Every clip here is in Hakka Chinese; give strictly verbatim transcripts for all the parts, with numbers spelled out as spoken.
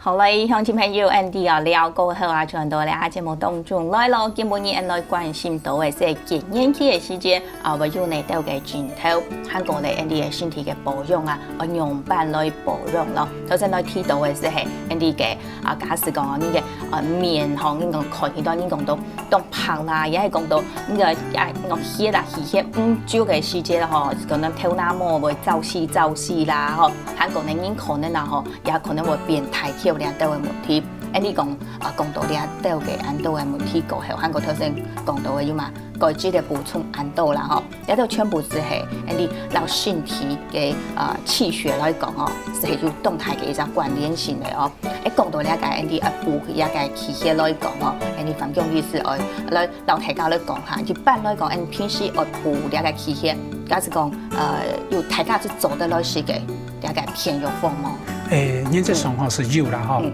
好了，鄉親朋友，恁樣哦，尞過後啊，轉到這下節目當中來咯。今晡日𠊎來關心到个係更年期个時節啊，會有哪兜个症頭，還過咧，𠊎个身體个保養啊，愛仰般來保養咯。頭先來提到个係，𠊎个啊，假使講哦，你个啊面吼，你講看起來，你講到當白啦，也係講到你个啊，講血啊，氣血毋足个時節吼，可能頭那毛會燥死燥死啦吼，還過呢，人可能啊吼， 也可能會變大箍這兜个問題。恁樣講啊，講到這兜个恁多个問題過後，還過頭先講到个有嘛，鈣質个補充恁多啦吼，這兜全部係恁樣摎身體个啊氣血來講哦，係有當大个一隻關聯性个哦。誒，講到這个恁樣啊補這个氣血來講哦，恁樣范中醫師愛來 摎大家來講哈，一般來講，𠊎平時愛補這个氣血，假使講，呃，有大家係做得來食个這个偏藥方無？誒，原則上吼係有啦吼。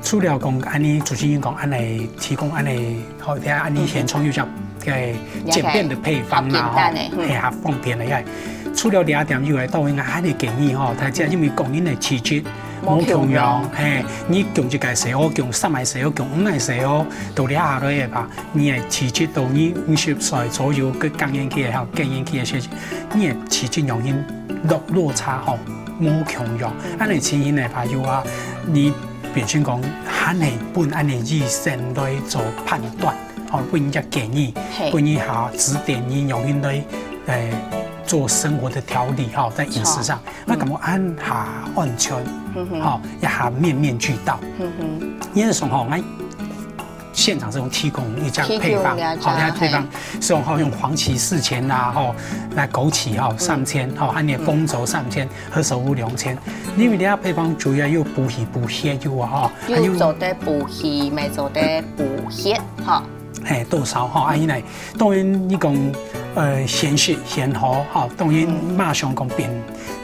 除了講恁樣，主持人講恁樣提供恁樣，吼，等下恁樣現場有隻个簡便个配方啦吼，簡單个，嗯。係啊，方便个呀。除了這點以外，當然還有建議吼，大家因為個人个體質無共樣，係，你降一个細哦，降三个細哦，降五个細哦，到這下个吧。 你个體質到你五十歲左右，个更年期吼，更年期个時節，你个體質容易落，落差吼，無共樣。恁樣情形个話，有啊，你變成講，還係分恁樣醫生來做判斷，吼，分人家建議，係。分人下指點你容易來，誒，做生活个調理吼，在飲食上。 那感覺恁下安全，吼，也下面面俱到。因為說吼，𠊎現場係有提供一隻配方，提供一隻，吼，這配方係用吼，用黃芪四千啦，吼，來枸杞吼，三千，吼，還有紅棗三千，何首烏兩千。因為這配方主要有補氣補血有啊，吼，還有，有做得補氣，乜做得補血，吼。係，多少吼，啊，因為 當然，你講，呃，現食現好，吼，當然馬上講變，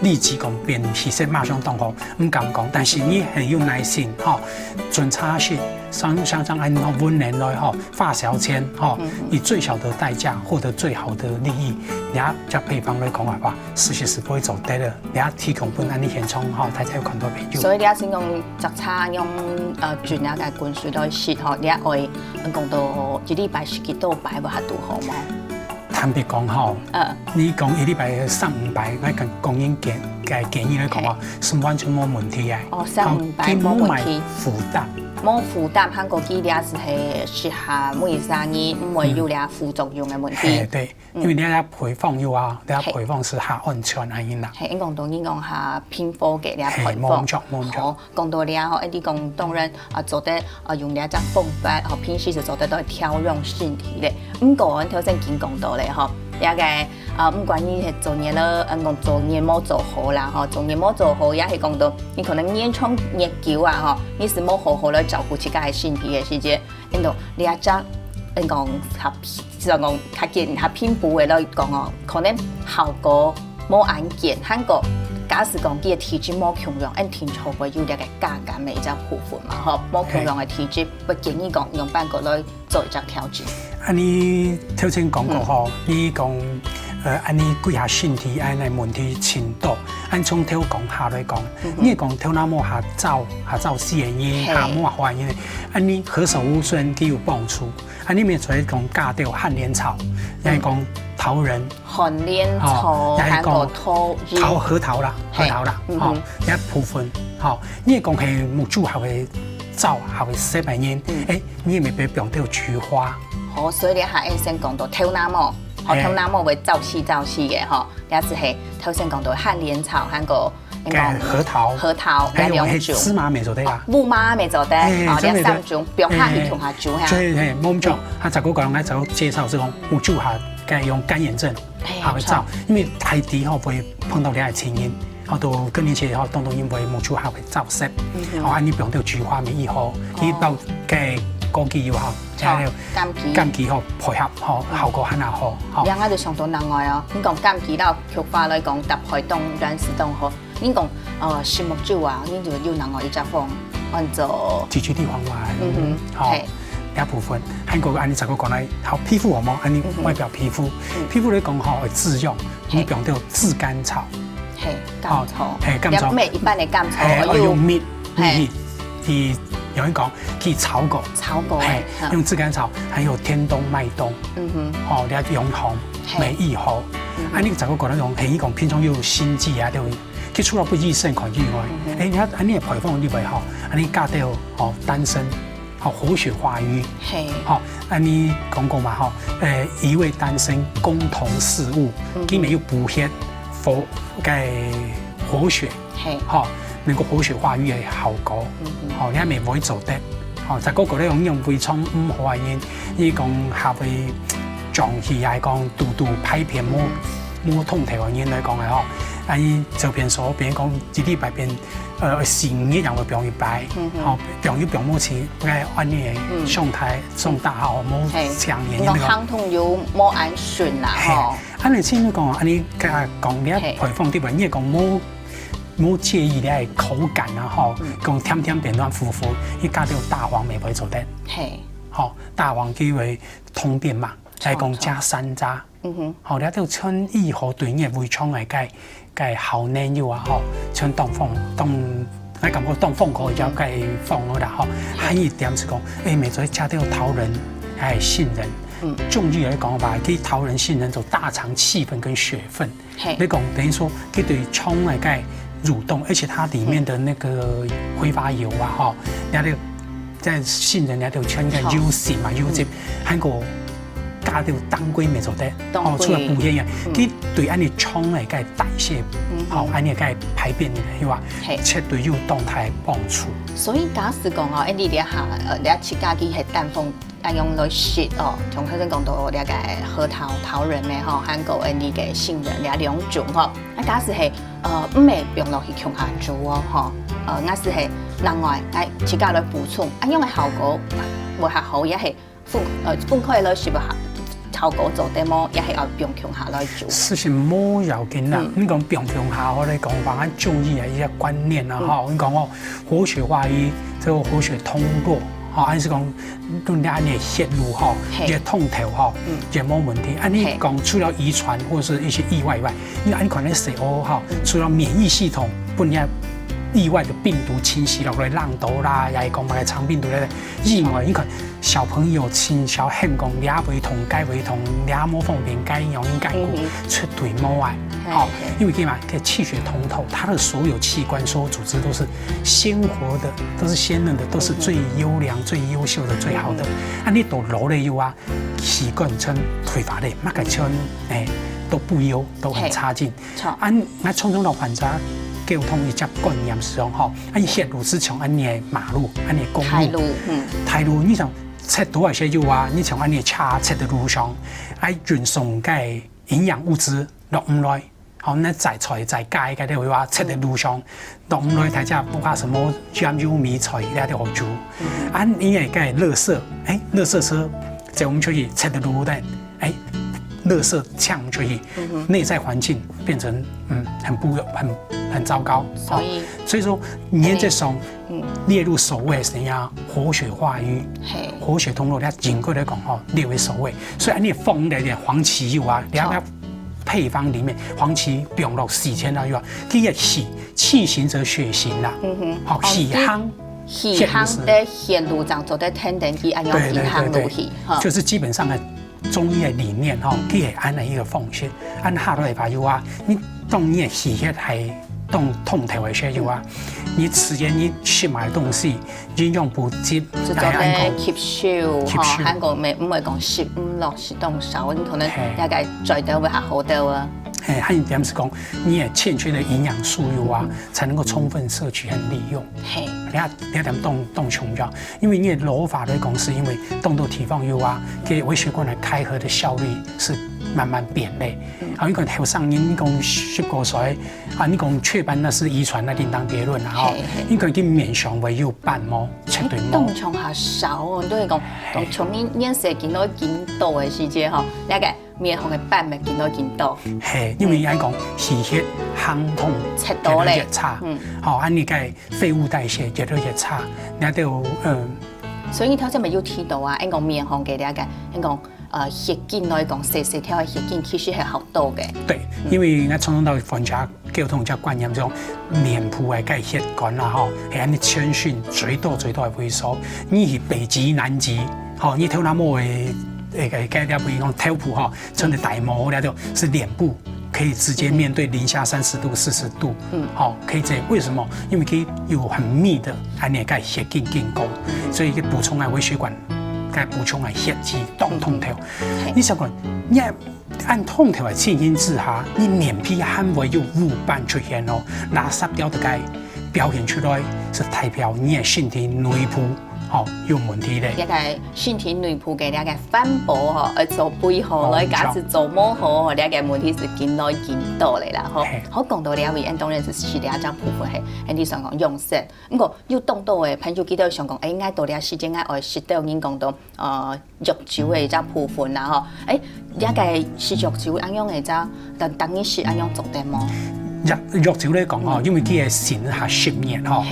立即講變，其實馬上當好，毋敢講。但是你很有耐心，吼，觀察食，像，像，像恁樣溫年來，吼，發燒前，吼，以最小的代價獲得最好的利益，你要叫配方來講个話，事實是不會走低的。 你提供分恁樣現場吼，大家有看到朋友。所以你係講食茶用，呃，準啊个滾水來食吼，你愛講到一禮拜食幾多擺會較拄好無？坦白講吼，嗯。你講一禮拜三五擺，𠊎講，講應該，該建議來講哦，係完全無問題个。哦，三五擺無問題。佢無麼負擔。無負擔，還過佢這係適合每一個人，毋會有這副作用个問題。係，對。 因為你這配方有啊，你這配方係較安全恁樣啦。係，應該講到你講較平和个這配方。係，無毋著，無毋著。好，講到這吼，一直講當然啊，做得啊用這隻方法，吼，平時就做得來調養身體咧。毋過，𠊎頭先已經講到咧，吼，這个啊，毋管你係做年老，嗯，講做年無做好啦，吼，做年無做好，也係講到你可能年長年久啊，吼，你係無好好來照顧自家个身體个時節， 因為這隻，嗯，講較，就講較健較平步个來講哦，可能效果無恁健，還過假使講佢个體質無共樣，恁定著會有這个加減个一隻部分嘛，吼，無共樣个體質，會建議講用半個來做一隻調整。恁樣頭先講過吼，你講，呃，恁樣幾下身體恁樣問題盡多，恁從頭講下來講，你講頭那毛下燥，下燥死个人，下毛下壞个人， 恁樣何首烏順佢有幫助。恁樣乜做得講加兜漢蓮草，也係講桃仁，漢蓮草，吼，也係講還有桃仁。桃，核桃啦，核桃啦，係，嗯哼。吼，這部分，吼，你係講係目珠下會燥，下會澀个人，嗯。誒，你乜會放兜菊花。好，所以你下先講到頭那毛，吼，係。頭那毛會燥死燥死个，吼。 也就係頭先講到漢蓮草，還過該核桃，核桃，還有該兩種。係芝麻乜做得啊。哦，烏麻乜做得，係，哦，這三種，放下去共下煮哈。係，係，無毋著。啊，再過講，𠊎再介紹這種目珠下該用乾眼症，係，下會燥，著。因為大體吼會碰到這个情形，吼，到更年期吼，當多人會目珠下會燥澀，嗯哼。吼，恁樣放兜菊花乜異好，哦。佢包該枸杞有效，著，還有枸杞。枸杞吼配合吼，效果還較好，吼。這下就想到另外哦，你講枸杞摎 菊花來講，搭配當然係當好。你講，呃，食目珠啊，你就有另外一隻方，安做，提取地黃丸，嗯哼，吼，係。這部分，還過恁樣再過講來，好，皮膚好無？恁樣，嗯哼。外表皮膚，嗯。皮膚來講吼，會滋潤，你，係。放兜炙甘草，係，甘草，吼，係，甘草。這毋係一般个甘草，係，哦，有，有蜜，係。蜜，佢有人講，佢炒過，炒過个，嘿，嗯。用炙甘草，還有天冬、麥冬，嗯哼。吼，了用紅，嘿。梅葉紅。嗯哼。啊，你食過那種，嘿，你講平常有心悸啊，對不對？佢除了不益腎款以外，嗯哼。哎，你看，啊，你的配方入去吼，啊，你加到，吼，丹參，吼，活血化瘀，嘿。吼，啊，你講過嘛，吼，呃，一味丹參共同四物，嗯哼。佢乜有補血、活，該活血， 嘿。吼，能夠活血化瘀个效果，嗯哼。吼，你還袂會做得。吼，再過過來講，用胃腸毋好个人，你講下胃脹氣，還講肚肚排便無，嗯。無通透个人來講个吼，啊，你走便所，比如講一禮拜便，呃，四五日樣會放一擺，嗯哼。吼，放一放無去，該按呢个嗯。狀態，狀態吼，無嘿。強烈个那個。行動有無恁順啦，嘿。吼。按呢先講，按呢講，你嘿。配方對吧？你也講無 無介意你个口感啊，吼，嗯。講甜甜便當苦苦，你加點大黃乜會做得。嘿。吼，大黃佢會通便嘛，來講加山楂。嗯哼。吼，你就全以後對你个胃腸个該，該效能有啊，吼，全當放，當，𠊎感覺當放過，嗯哼。也該放了啦，吼。嘿。還有一點係講，哎，每周加點桃仁，還有杏仁，嗯。中醫來講吧，佢桃仁、杏仁就大腸氣分跟血分。 嘿。你講等於說，佢對腸个該蠕動，而且它裡面的那個揮發油啊，吼，人家在杏仁，人家就全个油性嘛，油脂，嗯。還過加到當歸乜做得，當歸。哦，除了補血以外，嗯。佢對恁呢腸个該代謝，嗯哼。哦，恁呢該排便以外，嘿。絕對有當大个幫助。所以假使講哦，哎，你這下，呃，你自家去係丹鳳 啊，用來食哦，像頭先講到這個核桃、桃仁个吼，還有恁呢个杏仁這兩種吼。啊，假使係，呃，毋係放落去共下煮哦，吼，呃，若係係另外，哎，自家來補充，啊，樣个效果會較好，也係分，呃，分開來食無效，效果做得無，也係愛放共下來煮。事情無要緊啦，嗯。你講放共下，我來講，反正中醫个一些觀念啊，嗯。吼，你講哦，活血化瘀，這個活血通絡，吼，還係講 用你个血路吼，嘿。也通透吼，嗯。也無問題。啊，你嘿。講除了遺傳或是一些意外以外，你恁可能食哦吼，嗯。除了免疫系統分人家意外的病毒侵襲落來，冷到啦，也係講麼个腸病毒咧，以外，你看小朋友從小很講，這胃痛、該胃痛，這無方便，該樣應該顧，嗯哼。絕對無啊。嘿，吼，嘿。因為幹嘛？這氣血通透，它的所有器官、所有組織都是鮮活的，都是鮮嫩的，都是最優良、嗯哼。最優秀的、最好的。嗯哼。啊，你都老了以後啊， 習慣全退化咧，麼个全，嗯。哎，都不優，都很差勁。嘿，著。啊，𠊎常常摎患者溝通一隻觀念係講吼，啊，血路係像恁呢个馬路，恁呢个公路。大路，嗯。大路，你像塞堵个時候啊，你像恁呢个車塞在路上，啊，運送个營養物資落毋來， 吼，該摘菜、摘雞，該兜話，塞在路上，落毋來，大家不管什麼醬油米菜，該兜好煮。嗯。啊，你个該垃圾，哎，垃圾車走毋出去，塞在路頂，哎，垃圾嗆出去，嗯哼。內在環境變成，嗯，很不，很，很糟糕。所以，吼，所以說，你這種，嗯。列入首位係啊，活血化瘀，嘿。活血通絡，你整個來講吼，列為首位。所以，你放來个黃芪油啊，你要 配方裡面，黃芪放落四千到有啊，第一氣，氣行則血行啦。嗯哼。好，哦，氣行，對，氣行在血路上做得跈等佢，恁樣行路去，對，對，對，對。哈。就是基本上个中醫个理念吼，嗯。佢係恁呢一個方式。恁下來个話有啊，你當你个氣血還當通透个時候有啊，嗯。你自然你食麼个東西， 營養補給，就做得吸收，吼，吸收。還過毋會，毋會講食毋落，食當少，你可能，嘿。大概嘴都會較好兜啊。嘿，還有一點係講，你个欠缺的營養素有啊，嗯。才能夠充分攝取和利用。嘿。你看，你看點當，當重要，因為你个老化來講，係因為當多地方有啊，該微血管个開合的效率係慢慢變咧。嗯。啊，你看後生人，你講十過歲， 啊，你講雀斑那是遺傳，那另當別論啦，吼。嘿，嘿。你可能去面上會有斑無？絕對無。哎，當像較少哦，都係講，嘿。講像你年歲緊來緊多个時節吼，該个面項个斑會緊來緊多。嘿，因為人講氣血行通，切到咧。越來越差。嗯。吼，啊，你个廢物代謝越來越差，那就，嗯。所以你頭先咪有提到啊，人講面項个該个，人講呃，血管來講，細細條个血管其實係較多个。對，因為𠊎常常都分享溝通這觀念，講臉部个該血管啦吼，係恁樣謙遜，最多最多个位所。你係北極、南極，吼，你頭那毛个，个个个，比如講頭部吼，穿个大帽，那種是臉部可以直接面對零下三十度、四十度，嗯，好，可以這樣。為什麼？因為佢有很密的，恁樣个血管經過，所以佢補充个微血管，該補充个血氣當通透。你想看，你 恁通透个情形之下，你面皮還會有烏斑出現哦，垃圾掉个該表現出來，係代表你个身體內部，吼，有問題咧。這个身體內部个這个環保吼，愛做肥好，來假使做無好吼，這个問題係緊來緊多咧啦吼。好，講到這位，恁當然係這隻部分係，恁你想講用色。毋過有當多个朋友佢兜想講，欸，𠊎到這時間𠊎愛食到人講到，呃， 藥酒个一隻部分啦吼。欸，這个食藥酒恁樣个一隻，逐逐日食恁樣做得無？藥藥酒來講吼，因為佢个成下十年吼，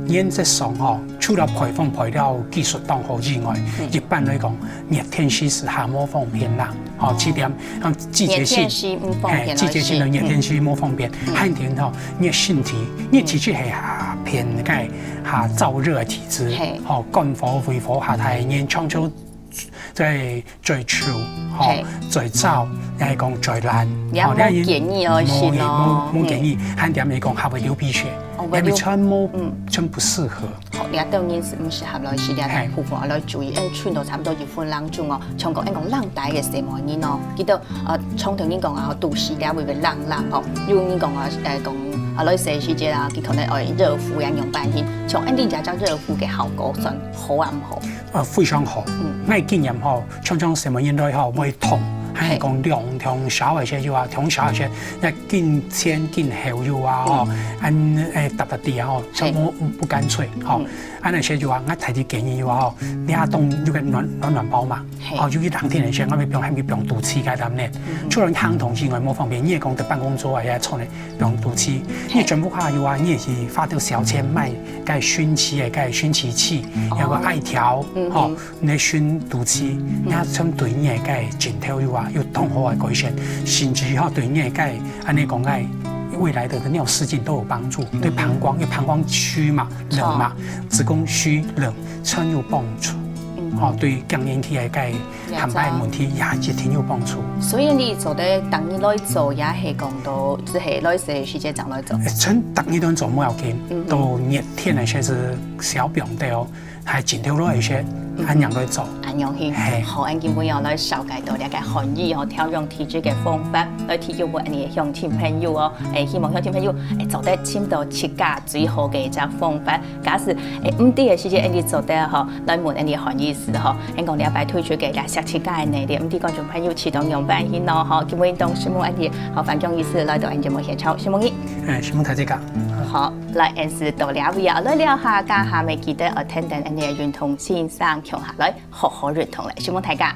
原則上吼，除了配方配料技術當好以外，一般來講，熱天時係較無方便啦。吼，這點，像季節性，熱天時毋方便，嘿，季節性个熱天時無方便，還有吼，你个身體，你个體質係較偏該較燥熱个體質，吼，肝火、胃火較大，你常常 在最臭，吼，最燥，也係講最爛，你也無建議哦，係咯，無無建議，還點係講還會流鼻血，哦，也係全無，全不適合。好，你當然係毋適合來食這个部分，來注意，因為賰到差不多一分零鐘哦，像講，因為講冷帶个細妹人哦，佢兜呃，常聽人講啊，肚屎這位會冷冷吼，有人講啊，呃，講啊，來洗時節啊，佢可能愛熱敷呀，用半天，像恁樣這隻熱敷个效果算好啊毋好？ 啊，非常好。𠊎經驗吼，常常細妹人來吼，會痛，還係講涼，涼燒个時候啊，涼燒个時候，該緊前緊後有啊吼，恁，欸，搭搭地啊吼，全部毋敢吹吼。恁樣時候啊，𠊎大體建議有啊吼，你啊當有个暖，暖暖包嘛，吼，尤其冷天个時候，𠊎會放，還會放肚臍該點呢。除了行動之外，無方便，你也講在辦公桌啊，也坐呢，放肚臍，你全部下有啊，你也是花到小錢買該燻氣个，該燻氣器，有个艾條，吼， 你个燻肚臍，也針對你个該枕頭有啊，有當好个改善，甚至吼對你个該，恁樣講該未來的尿失禁都有幫助，對膀胱，因為膀胱虛嘛，冷嘛，子宮虛冷，全有幫助。吼，對更年期个該，含排問題也一定有幫助。所以你做得逐日來做，也係講到，只係來洗時節正來做。欸，全逐日都做無要緊，到熱天个時節係小病的哦。 還盡頭落一些，恁樣來做。恁樣去，嘿。好，恁今晡日來紹介到這个寒熱吼，調養體質个方法，來提供分恁樣鄉親朋友哦。欸，希望鄉親朋友，欸，做得尋到自家最好个一隻方法。假使，欸，毋知个時節，恁樣做得吼，來問恁樣韓醫師吼。恁講這擺推出个這食自家个系列，毋知觀眾朋友試著仰般形咯吼。今晡日當承蒙恁樣，好，范姜醫師來到𠊎節目現場，承蒙你。欸，承蒙大家。好。 來，恁時到這位啊，來尞下，加下乜記得愛跈等𠊎等个運動先生共下來，好好運動咧，承蒙大家。